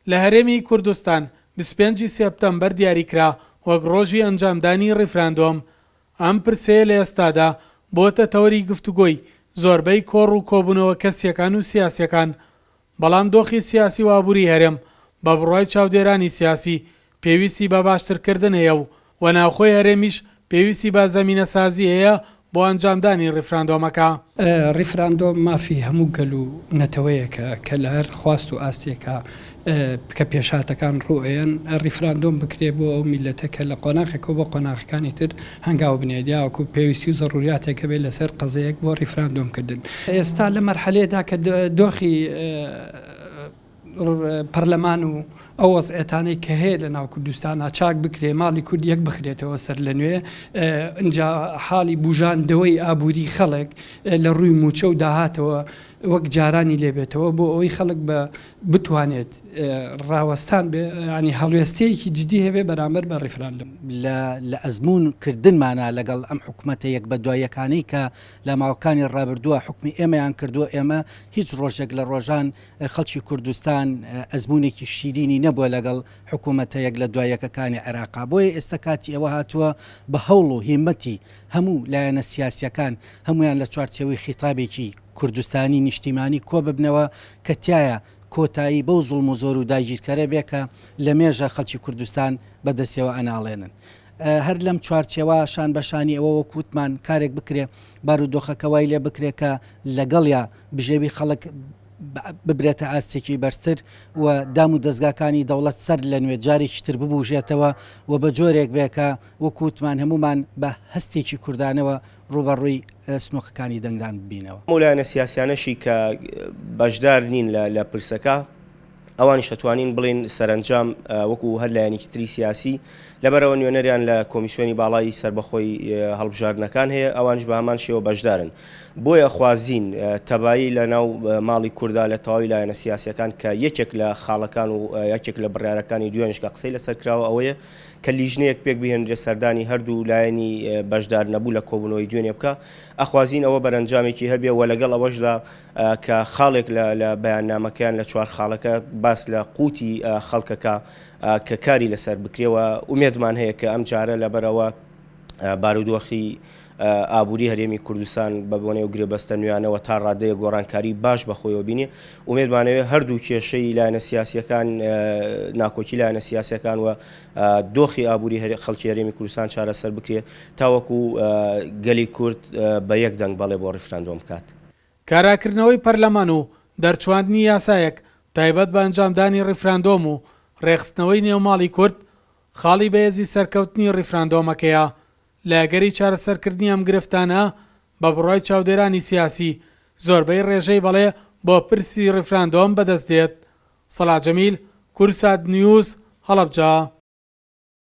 لە هەرێمی کوردستان 25 ی سێپتەمبەر دیاریکرا وەک ڕۆژی ئەنجامدانی ڕیفراندۆم. ئەم پرسەیە لە ئێستادا بۆتە تەوەری گفتوگۆی زۆربەی کۆڕ و کۆبوونەوە کەسییەکان و سیاسییەکان. بەڵام دۆخی سیاسی و ئابووری هەرێم بە بڕوای چاودێرانی سیاسی پێویستی بە باشترکردن هەیە و و ناوخۆی هەرێمیش پێویستی بە زەمینەسازی هەیە بۆ ئەنجامدانی ڕیفراندۆمەکە. ڕیفراندۆم مافی هەموو گەل و نەتەوەیەکە کە لە هەر خواست و ئاستێکا کە پێشهاتەکان ڕوو ئەیەن ڕیفراندۆم بکرێ بۆ ئەو میللەتە کە لە قۆناغێکەوە بۆ قۆناغەکانی تر هەنگاو بنێت یاوەکو پێویستی و زەڕوریاتێک هەبێت لەسەر قەزەیەک بۆ ڕیفراندۆم کردن. ئێستا لە مەرحەلەیەدا کە دۆخی پەرلەمان و ئەو وەزعێتانەی کە هەیە لە ناو کوردستانا چاک بکرێ، ماڵی کورد یەک بخرێتەوە سەر لە نوێ، ئینجا حاڵی بوژاندەوەی ئابووری خەڵک لە ڕووی مووچە و داهاتەوە وەک جارانی لێ بێتەوە بۆ ئەوەی خەڵک بە بتوانێت ڕاوەستان بێ ینی هەڵوێستەیەکی جدی هەبێ بەرامبەر بە ڕیفراندۆم. لە لە ئەزموون کردنمانا لەگەڵ ئەم حکومەتە یەک بە دوای یەکانەی کە لە ماوەکانی ڕابردووە حوکمی ئێمەیان کردووە ئێمە هیچ ڕۆژێک لە ڕۆژان خەڵکی کوردستان ئەزموونێکی شیرینی نەبووە لەگەڵ حکوومەتە یەک لە دوای یەکەکانی عێراقا بۆیە ئێستا کاتی ئەوە هاتووە بە هەوڵ و هیمەتی هەموو لایەنە سیاسیەکان هەموویان لە چوارچێوەی خیتابێکی کوردستانی نیشتیمانی کۆببنەوە کە تیایا کۆتایی بەو زوڵم و زۆر و داگیرکەرە بێ کە لە مێژە خەڵکی کوردستان بە دەستیەوە ئەناڵێنن. هەر لەم چوارچێوە شان بە شانی ئەوە وەک وتمان کارێک بکرێ بارودۆخەکە وای لێ بکرێ کە لەگەڵیا بژێوی خەڵک ببرێتە ئاستێکی بەرزتر و دام و دەزگاکانی دەوڵەت سەر لە نوێ جارێکی تر ببوژێتەوە و بە جۆرێک بێ کە وەک وتمان هەموومان بە هەستێکی کوردانەوە ڕووبەڕووی سنوقەکانی دەنگدان ببینەوە. ئەو لایەنە سیاسیانەشی کە بەشدار نین لە پرسەکە، ئەوانیش ئەتوانین بڵێین سەرەنجام وەکو هەر لایەنێکی تری سیاسی لەبەرئەوە نوێنەریان لە کۆمیسیۆنی باڵای سەربەخۆی هەڵبژاردنەکان هەیە ئەوانیش بە هەمان شێوە بەشدارن بۆیە خوازین تەبایی لە ناو ماڵی کوردا لە تەواوی لایەنە سیاسیەکان کە یەکێک لە خاڵەکان و یەکێک لە بڕیارەکانی دوێنیش کە قسەی لەسەر کراوە ئەوەیە کە لیژنەیەک پێک بهێنرێ سەردانی هەردوو لایەنی بەشدار نەبوو لە کۆبوونەوەی دوێنێ بکا ئەخوازین ئەوە بەرەنجامێکی هەبێ و لەگەڵ ئەوەشدا کە خاڵێک لە لە بەیاننامەکەیان لە چوار خاڵەکە باس لە قوتی خەڵکەکە کە کاری لەسەر بکرێ و ئومێدمان هەیە کە ئەم جارە لەبەرئەوە بارودۆخی ئابووری هەرێمی کوردستان بە بۆنەی و گرێبەستە نوێیانەوە تا ڕادەیەک گۆڕانکاری باش بە خۆیەوە بینێ ئومێدمانەوێ هەردوو کێشەی لایەنە سیاسیەکان ناکۆکی لایەنە سیاسیەکان و دۆخی ئابووری خەڵکی هەرێمی کوردستان چارەسەر بکرێ تاوەکو گەلی کورد بە یەک دەنگ بەڵێ بۆ ڕیفراندۆم بکات. کاراکردنەوەی پەرلەمان و دەرچواندنی یاسایەک تایبەت بە ئەنجامدانی ڕیفراندۆم و ڕێکخستنەوەی نێوماڵی کورد خاڵی بەهێزی سەرکەوتنی ڕیفراندۆمەکەیە. لە ئەگەری چارەسەرکردنی ئەم گرفتانە، بە بڕوای چاودێرانی سیاسی، زۆربەی ڕێژەی بەڵێ بۆ پرسی ڕیفراندۆم بەدەست دێت. سەڵاح جەمیل، کوردسات نیوز، هەڵەبجە.